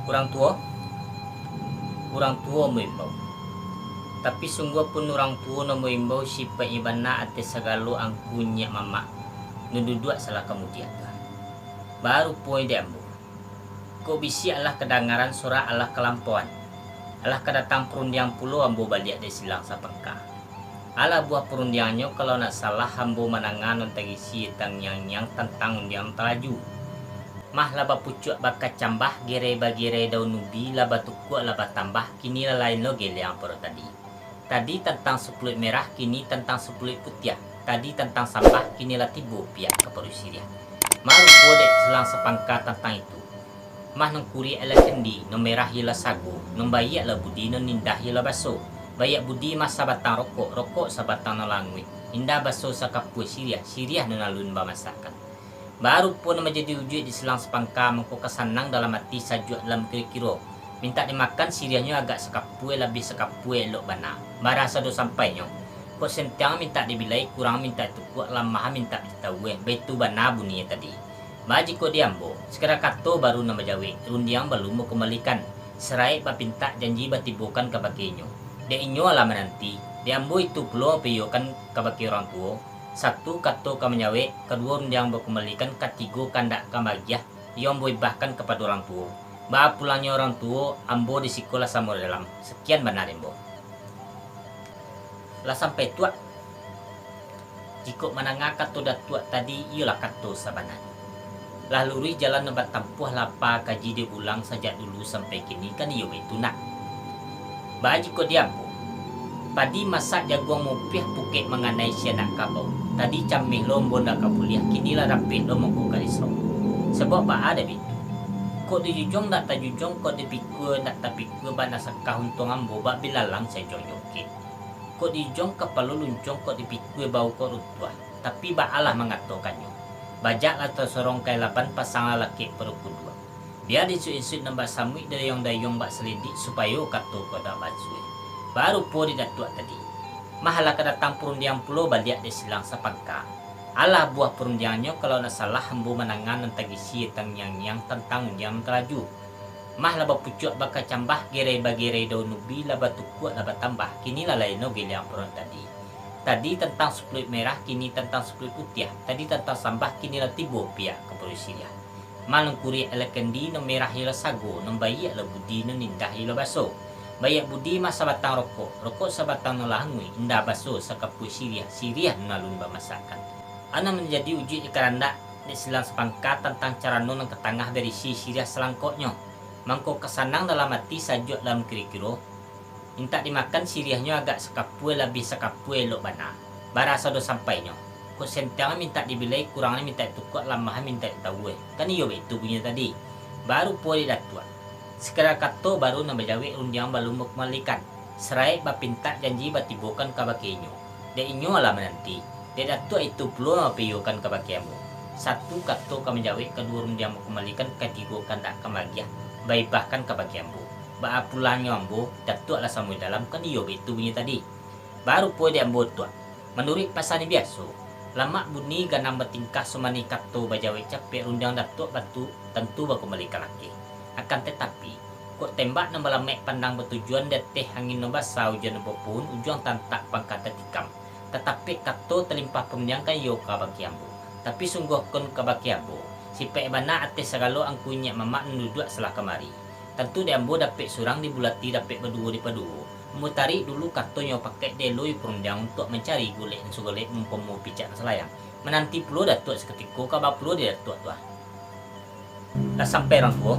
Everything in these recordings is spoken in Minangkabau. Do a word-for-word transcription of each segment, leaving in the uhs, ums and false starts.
Urang tuo, urang tuo maimbau. Tapi sungguah pun urang tuo nan maimbau sipaiknyo bana ateh sagalo angku inyiak mamak nan duduak salah kamudian tu. Baruponyo dek ambo. Kok bisiak alah kadangaran, sorak alah kalampauan. Alah ka datang parundiang pulo ambo baliak dek silang sapangka. Alah buah parundiangnyo, kalau ndak salah ambo mandanga nan tagisi tangiang-ngiang tantang undiang talaju. Mah lah bapucuak bakacambah, gerai bagerai daun ubi, lah batukuak lah batambah, kini lah lain lo geleang pado tadi. Tadi tantang sapuluik merah, kini tantang sapuluik putiah. Tadi tantang sambah, kini lah tibo piak ka paruik siriah. Marupo dek silang sapangka tantang itu. Mah nan kuriak lah candi, nan merah iyolah sago, nan baiak lah budi, nan indah iyolah baso. Baiak budi mah sabatang rokok, rokok sabatang nan languik, indah baso sakapua siriah, siriah nan alun bamasakkan. Barupo nan manjadi ujuik di silang sapangka, mangko ka sanang dalam ati, sajuak dalam kiro-kiro. Mintak dimakan siriahnyo agak sakapua, labiah sakapua elok bana. Bara sado sampainyo. Kok sentiang mintak dibilai, kurang mintak ditukuak, lamah mintak ditaweh. Baitu bana buninyo tadi. Baa jikok di ambo, sakadar kato baru nan bajawek, rundiang balun bakumbalikan. Saraik bapintak janji batibokan kabake inyo. Dek inyo alah mananti, dek ambo itu pulo mampaiyokan kabake urang tuo. Satu kato ka manjawek, kaduo rundiang bakumbalikan, katigo kandak ka maagiah, iyo ambo ibahkan kapado urang tuo. Baa pulangnyo urang tuo, ambo di siko lah samo dalam. Sakian bana dek ambo. Lah sampai tuak. Jikok mandanga kato datuak tadi, iyolah kato sabananyo. Lah luruih jalan nan batampuah, lapa kaji diulang sajak dulu sampai kini, kan iyo baitu nak? Baa jikok di ambo, padi masak jaguang mupiah, pukek manganai sianak kabau. Tadi cameh lo ambo ndak ka buliah, kini lah rapek lo mangko ka risau. Sabab baa dek baitu? Kok dijujuang ndak tajujuang, kok dipikua ndak tapikua, bak nasakah untuang ambo, bak bilalang sajuang jongkek. Kok dijujuang kapalo luncuang, kok dipikua bahu kok runtuah. Tapi baalah mangatokannyo, bajak lah tasorong ka ilaban, pasang lah lakek pado kuduang. Bia diinsuik-insuik nan bak samuik, dayuang-dayuang bak salidik, supayo kato ko dak bansuai. Barupo di datuak tadi. Mah alah ka datang parundiang pulo baliak dek silang sapangka. Alah buah parundiangnyo, kalau ndak salah ambo mandanga nan tagisi tangiang-ngiang tantang undiang nan talaju. Mah lah bapucuak bakacambah, gerai bagerai daun ubi, lah batukuak lah batambah, kini lah lain lo geleang pado nan tadi. Tadi tantang sapuluik merah, kini tantang sapuluik putiah. Tadi tantang sambah, kini lah tibo piak ka paruik siriah. Mah nan kuriak iyolah candi, nan merah iyolah sago, nan baiak lah budi, nan indah iyolah baso. Baiak budi mah sabatang rokok, rokok sabatang nan languik, indah baso sakapua siriah, siriah nan alun bamasakkan. Anan manjadi ujuik di karandak dek silang sapangka tantang carano nan ka tangah barisi siriah salangkoknyo. Mangko ka sanang dalam ati, sajuak dalam kiro-kiro. Mintak dimakan siriahnyo agak sakapua, labiah sakapua elok bana. Bara sado sampainyo. Kok sentiang mintak dibilai, kurang mintak ditukuak, lamah mintak ditaweh. Kan iyo baitu bunyinyo tadi. Barupo dek datuak. Sakadar kato baru nan bajawek, rundiang balun bakumbalikan. Saraik bapintak janji batibokan kabake inyo. Dek inyo alah mananti. Dek datuak itu pulo mampaiyokan kabake ambo. Satu kato ka manjawek, kaduo rundiang bakumbalikan, katigo kandak ka maagiah, baibahkan kabake ambo. Baa pulangnyo ambo, datuak lah samo dalam, kan iyo baitu bunyinyo tadi. Barupo dek ambo tuak. Manuruik pasan nan biaso, lamak buni ganang batingkah, sumanih kato bajawek capek, rundiang datuak batu tantu bakumbalikan lakek. Akan tatapi, kok tembak nan balamaik pandang batujuan, di ateh angin nan basa, ujan nan bapuhun, ujuang tantak pangka tatikam. Tatapek kato talimpah parundiang, kan iyo kabake ambo. Tapi sungguah kon kabake ambo, sipaik bana ateh sagalo angku inyiak mamak nan duduak salah kamari. Tantu dek ambo dapek surang dibulati, dapek baduo dipaduo. Ambo tarik dulu kato nyo pakek, dek lo yo parundiang untuak mancari golek nan sagolek, umpamo picak nan salayang. Mananti pulo datuak sakutiko, ka baa pulo dek datuak tu ah. Lah sampai urang tuo.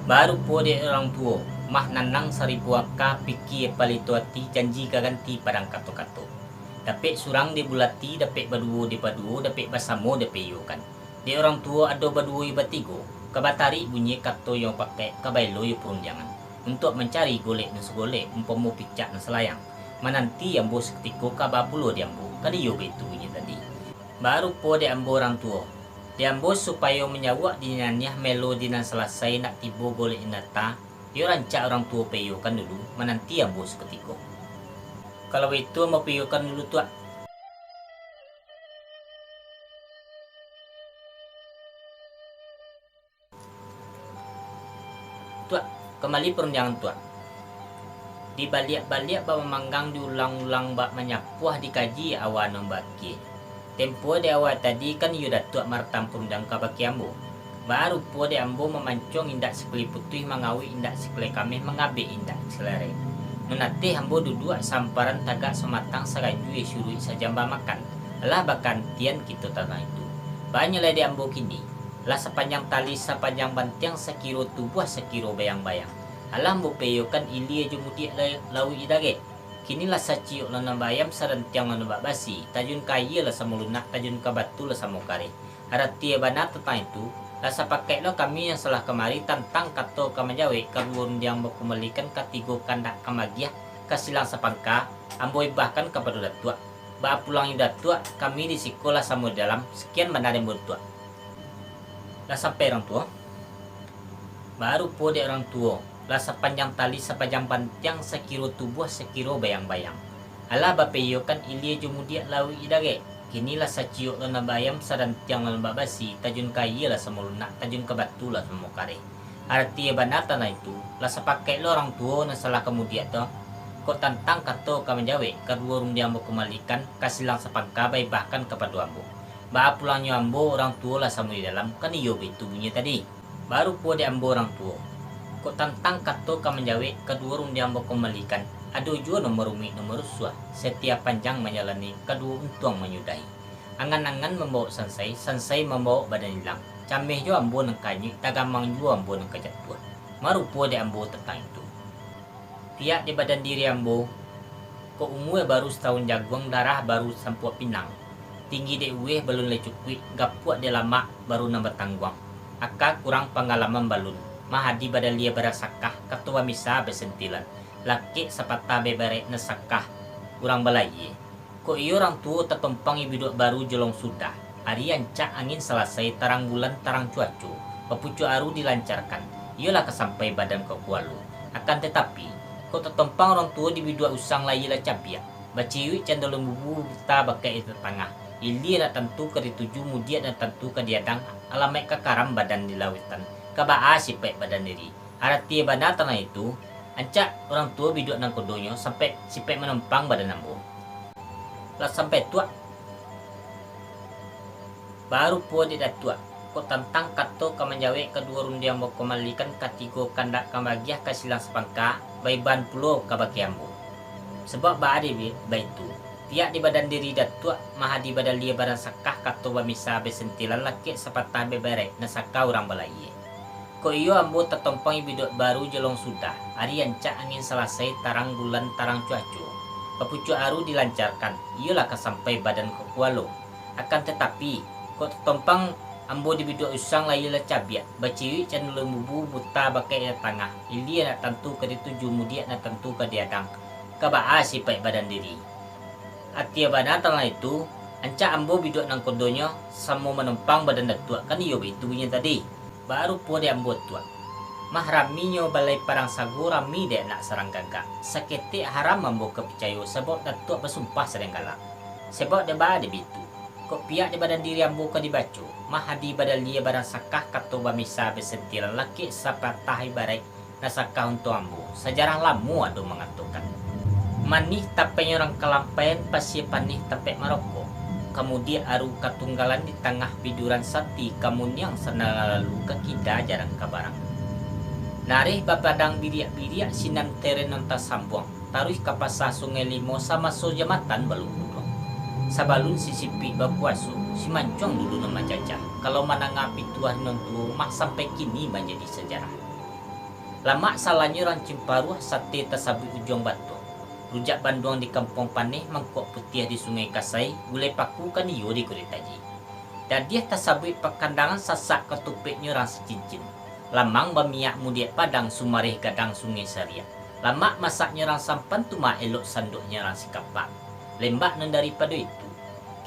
Barupo dek urang tuo, mah nanang saribu aka, pikia palito ati, janji ka ganti padang kato-kato. Dapek surang dibulati, dapek baduo dipaduo, dapek basamo dipaiyokan. Dek urang tuo ado baduo yo batigo, ka batarik bunyi kato yo pakek, ka baelo yo parundiangan, untuak mancari golek nan sagolek, umpamo picak nan salayang. Mananti ambo sakutiko, ka baa pulo dek ambo, kan iyo baitu bunyi tadi. Barupo dek ambo urang tuo, dek ambo supayo manjawab di nan niah, maelo di nan salasai, nak tibo golek nan data, yo rancak urang tuo paiyokan dulu, mananti ambo sakutiko. Kalau baitu ambo paiyokan dulu tuak. Tuak, kambali parundiangan Tuak. Dibaliak-baliak bak mamanggang, diulang-ulang bak manyapuah, dikaji awa nan baakie. Tempo di awal tadi kan iyo Datuak maratam parundiangan kabake ambo. Baa rupo dek ambo mamancuang indak sakali putuih, mangawik indak sakali kameh, mangabek indak salarek. Nan ateh ambo duduak samparan, tagak samatang, sarajui suruik sajam bamakan. Alah bakantian kito tantang itu. Banyak lai dek ambo kini. Lah sapanjang tali, sapanjang bantiang, sakiro tubuah, sakiro bayang-bayang. Alah ambo paiyokan ilia jo mudiak lai lauik jo dagek. Kini lah saciok lah nan baayam, sarantiang lah nan babasi, tajun ka aia lah samo lunak, tajun ka batu lah samo kareh. Arati bana tantang itu, lah sapakaik lo kami nan salah kamari tantang kato ka manjawek, kaduo rundiang bakumalikan, katigo kandak ka magiah, ka silang sapangka, ambo ibahkan kapado Datuak. Baa pulangnyo Datuak, kami di siko lah samo di dalam, sakian bana dek ambo Datuak. Lah sampai urang tuo? Baa rupo dek urang tuo, lah sapanjang tali, sapanjang bantiang, sakiro tubuah, sakiro bayang-bayang. Alah bapaiyokan ilia jo mudiak, lauik jo dagek. Kini lah saciok lo nan baayam, sarantiang lo nan babasi, tajun ka aia lah samo lunak, tajun ka batu lah samo kareh. Arati bana tantang itu, lah sapakaik lo urang tuo nan salah kamudiak tu. Kok tantang kato ka manjawek, kaduo rundiang bakumalikan, ka silang sapangka baibahkan kapado ambo. Baa pulangnyo ambo, urang tuo lah samo di dalam, kan iyo baitu bunyinyo tadi. Baa rupo dek ambo urang tuo. Kok tantang kato ka manjawek, kaduo rundiang bakumalikan, ado juo nan marumiak nan marusuah, satiok panjang manjalani, kaduo untuang manyudahi. Angan-angan mambawok sansai, sansai mambawok badan ilang. Cameh juo ambo nan ka anyuik, tagamang juo ambo nan ka jatuah. Marupo dek ambo tantang itu. Pihak di badan diri ambo, kok umua baru satahun jaguang, darah baru sampuak pinang. Tinggi dek uweh balun lai cukuik, gapuak dek lamak baru nan batangguang. Aka kurang panggalaman balun, mahadi badalia barasakah, kato bamisa basentilan, lakek sapatah babarek nan sakah urang balayie. Kok iyo urang tuo tatompang jo biduak baru jolong sudah, ari ancak angin salasai, tarang bulan tarang cuaco, bapucuak aru dilancarkan, iyolah ka sampai badan ka kualo. Akan tatapi, kok tatompang urang tuo di biduak usang layie lah cabiak, baciuik cando lambubu buta bakaik di tatangah, ilia nak tantu ka dituju, mudiak nak tantu ka diadang, alamaik ka karam badan di lautan, ka baa sipaik badan diri. Arati bana tantang itu, ancak urang tuo biduak nan kodonyo sampai sipaik manompang badan ambo. Lah sampai tuak. Baa rupo dek Datuak, kok tantang kato ka manjawek, kaduo rundiang bakumalikan, katigo kandak ka magiah, ka silang sapangka, baibahan pulo kabake ambo. Sabab baa dek baitu, pihak di badan diri Datuak, mahadi badalia barasakah, kato bamisa basentilan, lakek sapatah babarek nan sakah urang balayie. Kok iyo ambo tatompang jo biduak baru jolong sudah, ari ancak angin salasai, tarang bulan tarang cuaco, bapucuak aru dilancarkan, iyolah ka sampai badan ka kualo. Akan tatapi, kok tatompang ambo di biduak usang layie lah cabiak, baciuik cando lambubu buta bakaik di tatangah, ilia nak tantu ka dituju, mudiak nak tantu ka diadang, ka baa sipaik badan diri. Arati bana tantang itu, ancak ambo biduak nan kodonyo samo manompang badan Datuak, kan iyo baitu bunyinyo tadi. Baa rupo dek ambo tuak. Mah raminyo balai parang sago, rami dek anak sarang gagak. Saketek haram ambo ka picayo, sabab Datuak basumpah sadang galak. Sabab dek baa dek baitu, kok pihak di badan diri ambo ka dibaco, mahadi badalia barasakah, kato bamisa basentilan, lakek sapatah ibarat nan sakah untuang ambo, sajarah lamo ado mangatokan. Manih tapaiknyo urang kalampaian, pasie panih tapaik marokok. Kamudiak aru katunggalan di tangah piduran sati, kamuniang sanang lalu ka kida jarang ka barang. Nareh bapadang biriak-biriak, sinan teren nan tasambuang, taruih ka pasa Sungai Limo samaso jamatan balun putuang. Sabalun si Sipik bakuaso, si Mancuang dulu nan manjajah. Kalau mandanga pituah nan tuo, mah sampai kini manjadi sajarah. Lamak salanyo urang Cimparuah, sate tasabuik ujuang batuang. Rujak banduang di Kampuang Paneh, mangkok putiah di Sungai Kasai, gulai paku kan iyo di Kurik Taji. Dadiah tasabuik pakandangan, sasak katupeknyo urang Sacincin. Lamang bamiak mudiak padang, sumareh gadang Sungai Sariak. Lamak masaknyo urang Sampan, tumak elok sanduaknyo urang Sikapak. Lembak nan daripado itu,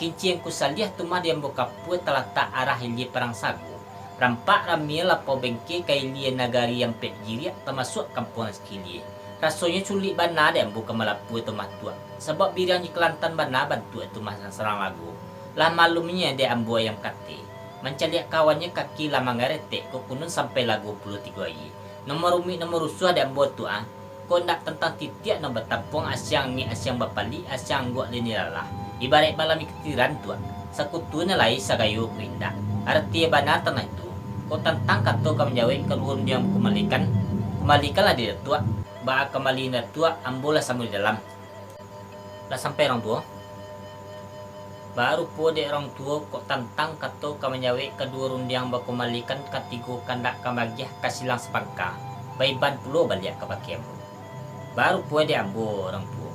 Kinciang Kusaliah tu mah di ambo kapua, talatak arah ilia parang sago. Rampak ramia lapau bengke ka ilia nagari ampek jiriak, tamasuak kampuang nan sakilia. Rasonyo sulik bana dek ambo ka malapua tu mah tuak, sabab biriang jo kalantan bana bantuak tu mah nan sarang lago. Lah maklumnyo dek ambo ayam kate, mancaliak kawannyo kaki lah manggaretek, kok kunun sampai lago pulo tigo aia. Nan marumiak nan marusuah dek ambo tu ah, kok ndak tantang titiak nan batampuang, asiang angek asiang bapaliak, asiang angguak lai nilalah. Ibaraik balam ikatiran tu ah, sakutu nan lai sagayo ko indak. Arati bana tantang itu, kok tantang kato ka manjawek kaduo rundiang bakumalikan, kumalikanlah di Datuak, baa kambali Datuak, ambo lah samo di dalam. Lah sampai urang tuo? Baa rupo dek urang tuo kok tantang kato ka manjawek kaduo rundiang bakumalikan katigo kandak ka magiah ka silang sapangka, baiban pulo baliak kabake ambo. Baa rupo dek ambo urang tuo,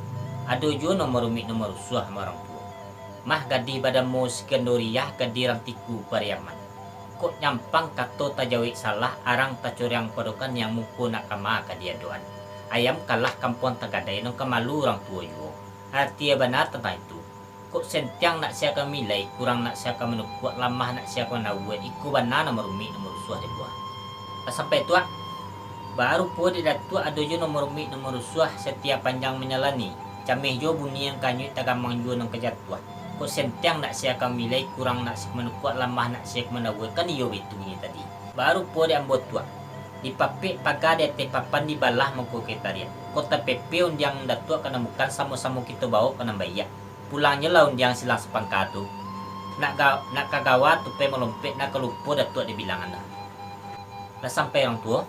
ado juo nan marumiak nan marusuah ma urang tuo. Mah gadih badamo Sikandoriah, gadih Rantiku Pariaman. Kok nyampang kato tajawek salah, arang tacoriang padokan, nan muko nak kama ka diadoan. Ayam kalah kampuang tagadai, nan ka malu urang tuo juo. Arati bana tantang itu, kok sentiang nak sia ka mamilai, kurang nak sia ka manukuak, lamah nak sia ka manawuan, iko bana nan marumiak nan marusuah dek ambo. Lah sampai Tuak, baa rupo dek Datuak ado juo nan marumiak nan marusuah, satiok panjang manjalani, cameh juo bunyi nan ka anyuik, tagamang juo nan ka jatuah. Kok sentiang nak sia ka mamilai, kurang nak sia ka manukuak, lamah nak sia ka manawuan, kan iyo baitu bunyi tadi. Baa rupo dek ambo Tuak, dipapek paga di ateh papan, dibalah mangko ka tariak. Kok tapepeh undiang Datuak ka nan bukan, samo-samo kito bawok ka nan baiak. Pulangnyo lah undiang silang sapangka tu. Nak ga-, nak ka gawa tupai malompek, nak ka lupo Datuak dibilang dah. Lah sampai urang tuo?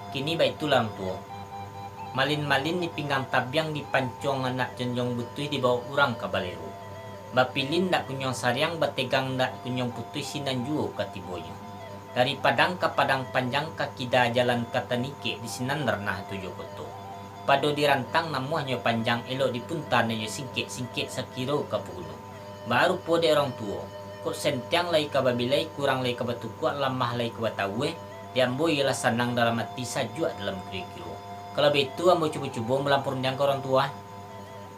Kini baitulah urang tuo. Malin-malin di pinggang tabiang, dipancuang anak jonjong butuih, dibawok urang ka balero. Bapilin ndak kunjuang sariang, bategang ndak kunjuang putuih, sinan juo ka tibonyo. Dari Padang ka Padang Panjang, ka kida jalan ka Tanikek, di sinan ranah tujuah koto. Pado dirantang namuahnyo panjang, elok dipunta nyo singkek, singkek sakiro ka paguno. Baa rupo dek urang tuo, kok sentiang lai ka babilai, kurang lai ka batukuak, lamah lai ka batawuah, dek ambo iyolah sanang dalam ati, sajuak dalam kiro-kiro. Kalau baitu ambo cubo-cubo malampau rundiang ka urang tuo.